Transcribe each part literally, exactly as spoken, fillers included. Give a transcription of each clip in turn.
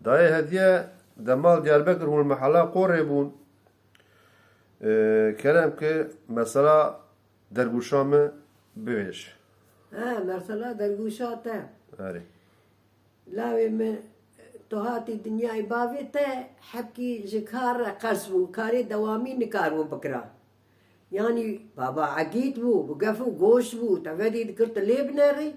Dayê Hediye, dema li Diyarbekir hûn li mehela Qorê bûn. Ee, kerem ki mesela dergûşa min bibêj. He, mesela dergûşa te. Erê. Lawê min, tu hatî dinyayê bavê te, hebkî ji kar re qers bû. Karê dewamî nikaribû bikira. Yanî baba egît bû, bi gef û goşt bû, te vedî dikir tu lê binerî.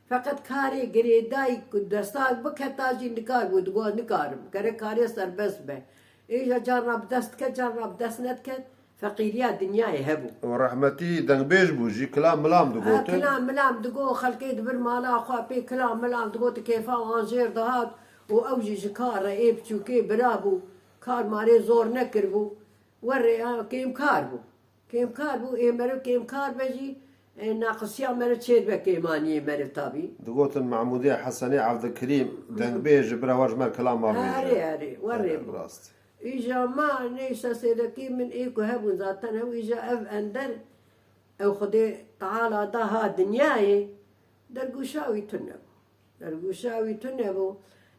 Feqet karê girêdayî ku desta biketa jî nikaribû, digot nikarim. Gerek karê serbest be. Êja carna bi dest diket, carna bi dest nediket. Feqîriya dinyayê hebû. Û rehmetî dengbêj bû jî, kilam milam digotin. Ha, kilam milam digot, xelkê di vir mala xwe pê kilam milam digot, kêfa wan jêr dihat û ew jî ji kar re ê biçûkê bira bû, kar marê zor nekiribû. Werê, ha, kêmkar bû. Kêmkar bû, ê meriv kêmkar be jî, e, naqisiya meriv çêdibe kêmaniyê meriv tabî. Digotin Mahmûdê Hesenê Evdikirîm, dengbêj ji bira we ji me re kilam ma bêje. Erê, erê, werê bû. Rast. Îja ma neyse sêdekî min ê ku hebûn zaten hew îja ev ender ew Xwedê Teala da ha dinyayê dergûşa wî tune bû. Dergûşa wî tune bû.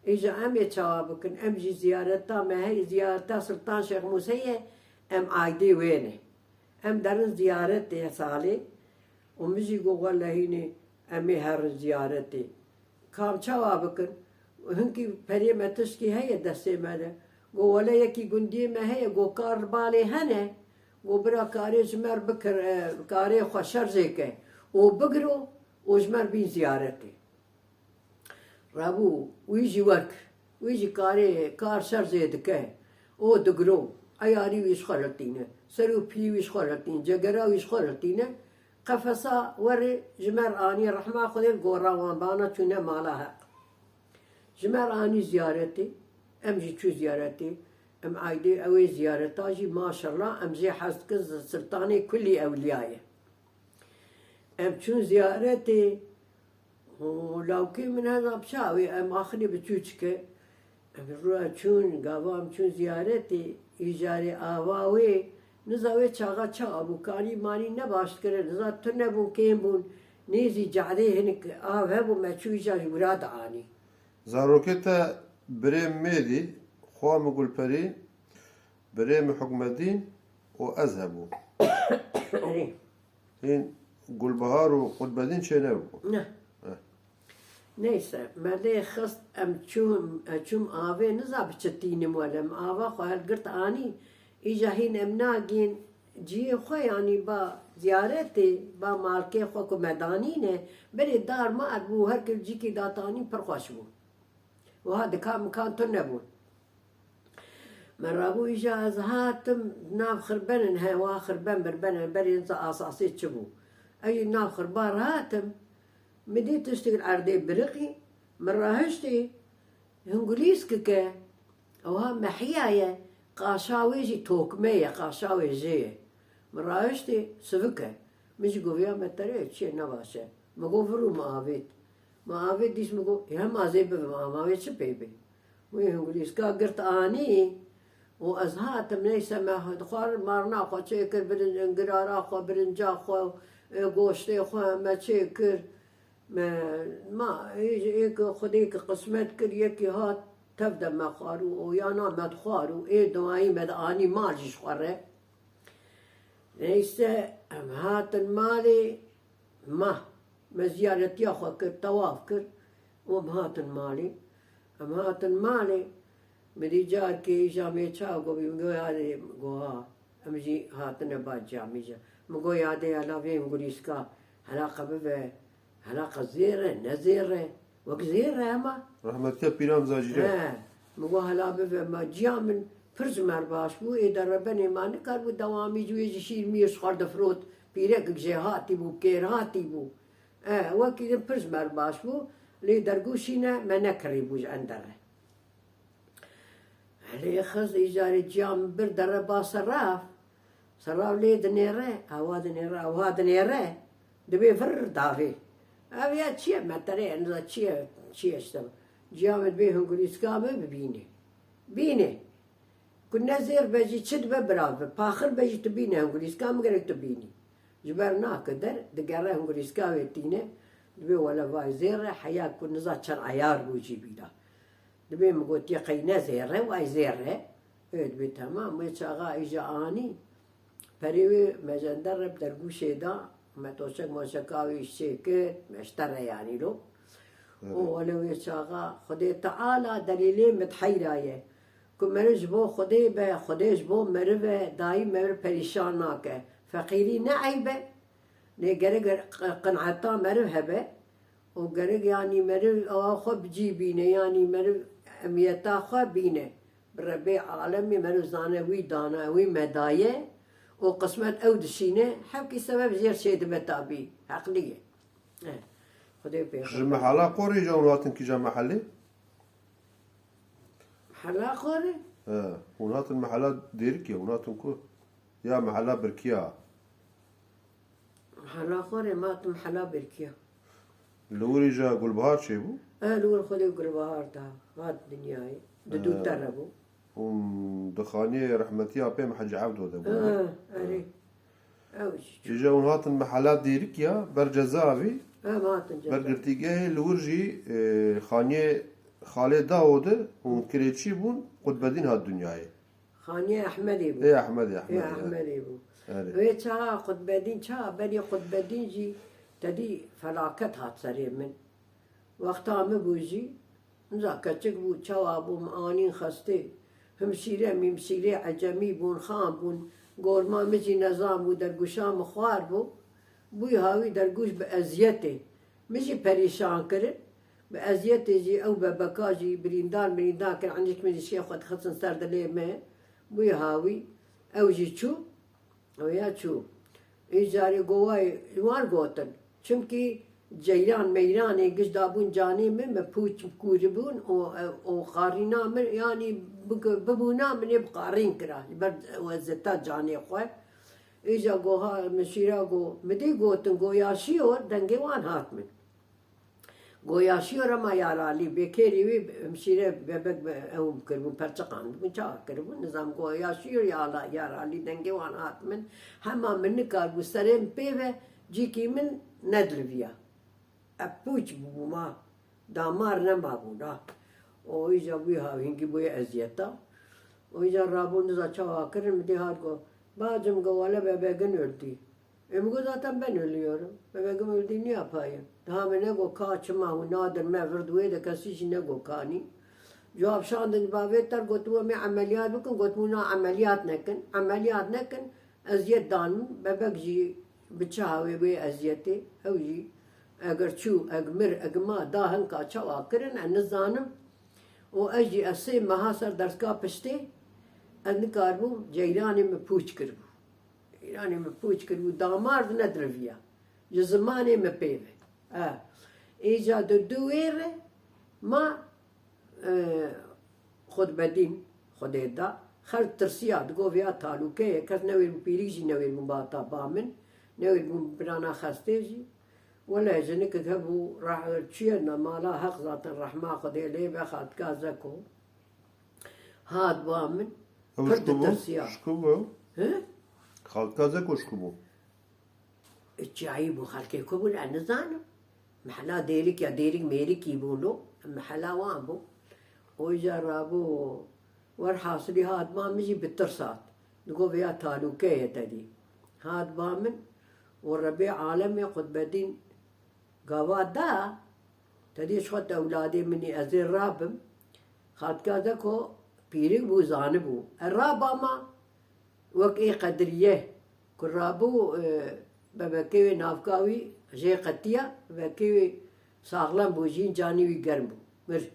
Îja em ê çawa bikin? Em jî ziyareta me heye, ziyareta Sultan Şêx Mûsê ye, em aydê wê ne. Em derin ziyaretê salê û min jî got, "Wele hînê em ê herin ziyaretê." Kam çawa bikin? Hinkî perê me tişkî heye destê me de. Got, "Wele yekî gundiyê me heye, got, kar li balê hene. Got, bira karê ji me re bikir, e, karê xwe şerjê ke û bigiro û ji me re bîn ziyaretê." Rabû, wî jî werkir. Wî jî karê, kar şerjê dike. O digiro. Eyarî wî ji xwe re tîne. Ser û piyê wî ji xwe re tîne. Cegera wî ji xwe re tîne. Qefesa werê ji me re anî, rehma Xwedê li gora wan bana çûne mala Heq. Ji me re anî ziyaretê. Em jî çû ziyaretê. Em aydê ew ê ziyareta jî maşallah em jê hez dikin, Sultanê kulî ewliya ye. Em çûn ziyaretê. Û lawkê min heza bi çavê, em axirê bi çûçike. Em rû çûn, gava em çûn ziyaretê, îcarê ava wê, niza wê çaxa çawa bû, kanî manî ne baş dikire, niza tune bûn, kêm bûn, nêzî cadê hinik av hebû, me çû îca ji wira dianî. Zarokê te birê Mêdî, xwa min Gulperî, birê min Hukmedîn û ez hebû. Erê. Hîn Gulbihar û Qutbedîn çênebû. Ne. Eh. Neyse, me lê xist, em çûm, em çûm avê, niza bi çi tînim wele, em ava xwe hilgirt anî, îja hîn em nagîn cihê xwe, yanî ba ziyaretê, ba malkê xwe ku me danîne, berê dar mar bû, her kir cîkî datanî pir xweş bû. Wiha dikan mikan tune bûn. Me rabû îja ez hatim nav xirbenin, he, wa xirben birbenin, berê niza asasê çi bû. Ez jî nav xirba re hatim, min dî tiştek li erdê biriqî, min rahiştî, hingulîskike, ew ha mehiya ye, qaşa wê jî tokme ye, qaşa wê jê ye. Min rahiştê, sivik e. Min jî goviya me terê, çi ye, ne baş e. Min got, vir û min avêt. Min avêt dîs min got, hema zê bivim, ama wê çi pê bê? Wê hingulîska girt anî û ez hatim, neyse me dixwarin marna xwe çêkir, birin-, girara xwe, birinca xwe, e, goştê xwe me çêkir. Me, ma, ê, ê ki Xwedê ki qismet kir, yekî hat tev de me xwar û oyana me dixwar û ê duayî me de anî mal jî ji xwe re. Neyse, em hatin malê, ma, me ziyaretiya xwe kir, tewaf kir û em hatin malê. Em hatin malê, min dî carkê îja me çawa got, min got, "Yadê", min got, "Ha." Em jî hatine ba camî jî. Min got, "Yadê hela vê hingulîska, hela qe bive, hela qe zêr e, ne zêr e." Wek zêr e hema. Rehmetiya pîran Zacîre. He. Min got, "Hela bive." Ma ciya min pir ji me re baş bû. Ê derebenê ma nikaribû dewamî ji wê jî şîr mîr ji xwe re difirot. Pîrekek jêhatî bû, kêrhatî bû. E, wekî din pir ji me re baş bû. Lê dergûşîne me nekirîbû ji endere. Lê xist îcarê ciya min bir dere ba seraf. Seraf lê dinêre, awa dinêre, awa dinêre. Dibê vir davê. Ev ya çi ye? Metere ye, niza çi ye, çi ye işte. Ciya min dibê hingulîska min bibîne. Bîne. Ku ne zêr be jî çi dibe bira dibe. Paxir be jî tu bîne hingulîska min gerek tu bînî. Ji ber nake der, digere hingulîska wê tîne. Dibê wele vay zêr e, heya ku niza çend eyar bû jî bîra. Dibê min gotiye qey ne zêr e, way zêr e. Ê, dibê temam, wê çaxa îja anî. Perê wê mejender re bi dergûşê da, me toçek moçeka wê îşçê kir, me ji te re yanî lo. Û wele wê çaxa Xwedê Teala delîlê min diheyra ye. Ku meriv ji bo Xwedê be, Xwedê ji bo meriv e, dayî meriv perîşan nake. Feqîrî ne eyb e, lê gerek qi-, qineta meriv hebe. Û gerek, yanî, meriv awa xwe bi cî bîne, yanî meriv emiyeta xwe bîne. Bi Rebbê alemê meriv zane wî dana, wî me daye û qismet ew dişîne, hevkî sebeb jêr çêdibe tabî. Heqlî ye. Eh, Xwedê pê Ji mehela Qorê îja hûn hatin kîja mehelê? Mehela Qorê? He, hûn hatin mehela Dêrikê, hûn hatin ku? Ya mehela Birkiya? Mehela Qorê, ma tu mehela Birkiya. Li wir îja Gulbihar çêbû? E, li wir Xwedê Gulbihar da hat dinyayê. Di dû te re bû. Hûn di xaniyê rehmetiya pê Hecî Evdo de bûn. E, erê. Ew jî çû. Îja hûn hatin mehela Dêrikya, ber cezaevî, Em hatin ber ceza. Girtîgehê li wir jî, e, xaniyê Xalê Dao de hûn kirêçî bûn, Qutbedîn hat dinyayê. Xaniyê Ehmedê bû. Ê Ehmedê, Ê Ehmedê, ya. Ehmedê bû. Erê. Wê çaxa Qutbedîn, çaxa berî Qutbedîn jî tedî felaket hat serê min. Wexta min bû jî, niza keçik bû, çawa bû, min anîn xestê. Himşîre, mîmşîrê ecemî bûn, xam bûn. Gorma min jî nezan bû, dergûşa min xwar bû. Bûyî hawî dergûş bi eziyetê. Min jî perîşan kirin. Bi eziyetê jî ew bebeka jî birîndar mirîndar kirin. Encik min jî şê xwe dixistin ser dilê me. Bûyî hawî ew jî çû. Ew ya çû. Îcarê govayê ji wan gotin. Çimkî ceyran meyranê giş dabûn canê min, min pûç kûribûn û, û qarîna min, yanî bik-, bibûna min ê bi qarîn kira. Ji ber wezeta canê xwe. Îca goha min şîra go, min dî gotin, go yaşıyor, dengê wan hat min. Go yaşıyor ama yaralî, bê kêrî wî hemşîre bebek be-, ew kiribûn, perçiqandibûn, çawa kiribûn, nizam go yaşıyor ya la-, yaralî, dengê wan hat min, hema min nikaribû serê min pê ve, cîkî min nediliviya. Ev pûç bûbû ma, damar nemabû na. O îca bûyî ha hingî bûye eziyeta. O îca rabû niza çawa kirin, min dê hat go, bacım go wele bebegin öldü. E, min got, zaten ben ölüyorum. Bebeğim öldü, ne yapayım? Daha min nego ka çima hûn nadir me vird wê de kesî jî nego kanî. Cewab şandin bavê ter, gotibo me emeliyat bikin, gotibo na emeliyat nekin. Emeliyat nekin, eziyet dan min. Bebek jî bi çaha wê wê eziyetê. Ew jî eger çû, eg mir, eg ma, da hinka çawa kirin, ez nizanim. Û ez jî ez sê meha ser dersga piştê, ez nikaribûm, ceyranê min pûç kiribû. Ceyranê min pûç kiribû, damar di nediriviya. Ji zimanê min pê ve. E, îca di du wê re ma, e, xutbedîn, Xwedê da, xelk tirsiya, digo vêya talûke ye, kes newêr bû, pîrik jî newêr bûn bata ba min, newêr bûn birana xestê jî. Wele jinikek hebû, reh-, çûye ne mala heq zaten rehma Xwedê lê be, xaltika Zeko. Hat ba min, Ew pir ji ku bû? ditirsiya. Ji ku bû? He? Xaltika Zeko ji ku bû? Çiyayî bû, xelkê ku bûn, ez nizanim. Mehela Dêrik ya Dêrik Mêrikî bûn o, mehela wan bû. O îca rabû, werhasilî hat ba min jî bi tirs hat. Digo vêya talûke ye tedî. Hat ba min û Rebê alemê Qutbedîn gava da, tedî ji xwe te ewladê min î, ez ê rabim. Xaltika Zeko pîrik bû, zanibû. E, raba ma wek ê qediriye. Ku rabû, e, bebekê wê navka wî jê qetiya, bebekê wî saxlem bû, jîn canî wî germ bû. Mir.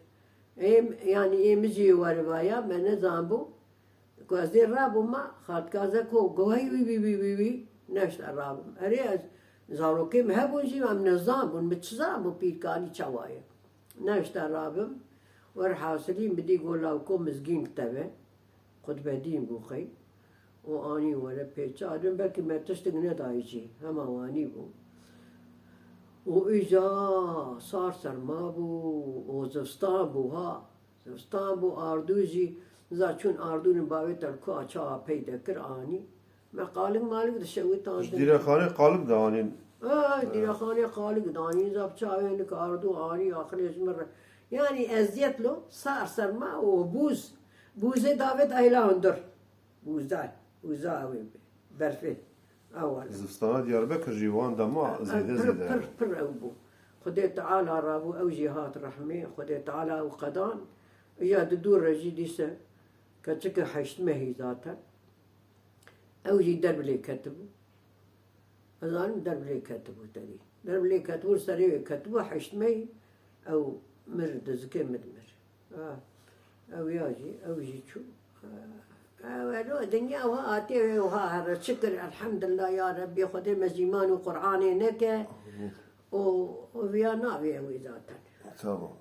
Ê, yanî ê min jî werivaya, me nezanbû. Ku ez ê rabûma, xaltika Zeko, go hey wî, wî, wî, wî, wî, neşta rabim. Erê ez, zarokê min hebûn jî, em nezanbûn, min çi zanbû pîrkanî çawa ye. Neşta rabim, werhasilî min dî go lawko mizgîn teve. Xutbedîn bû qey. Û anî were pê çarin, belkî me tiştek nedayî jî, hema wanî bû. Û îja sar serma bû, û zivistan bû ha. Zivistan bû, ardû jî, niza çûn ardûnên bavê te li ku a çawa peyde kir anî. Me qalik malik dişewitandin. Ji dîrexanê qalik dianîn. Ay, dîrexanê qalik dianîn, niza bi çavê hinek ardû anî, axirê ji min re Yani eziyet lo, sar serma û bûz. Bûzê davêt ayla hundir. Bûza, bûza ew ê berfê. Ew wale. Zivistana Diyarbekir jî wan dema zêde Pir, zêde. Pir, pir ew bû. Xwedê Teala rabû, ew jî hat rehmê. Xwedê Teala ew qedan. Ya di dû re jî dîse keçikê heşt mehî zaten. Ew jî derbilê ketibû. Ez zanim derbilê ketibû terî. Derbilê ketibû, serê wê ketibû heşt mehî. Ew mir, dizikê min mir. Ha. Ew ya jî, ew jî çû. Ha. Ew elo dinya wiha hatiye wê wiha here. Şikir, elhamdulillah ya Rebbî, Xwedê me ji îman û Qur'anê neke. Amîn. Û, û viya navê ew ê zaten. Tamam.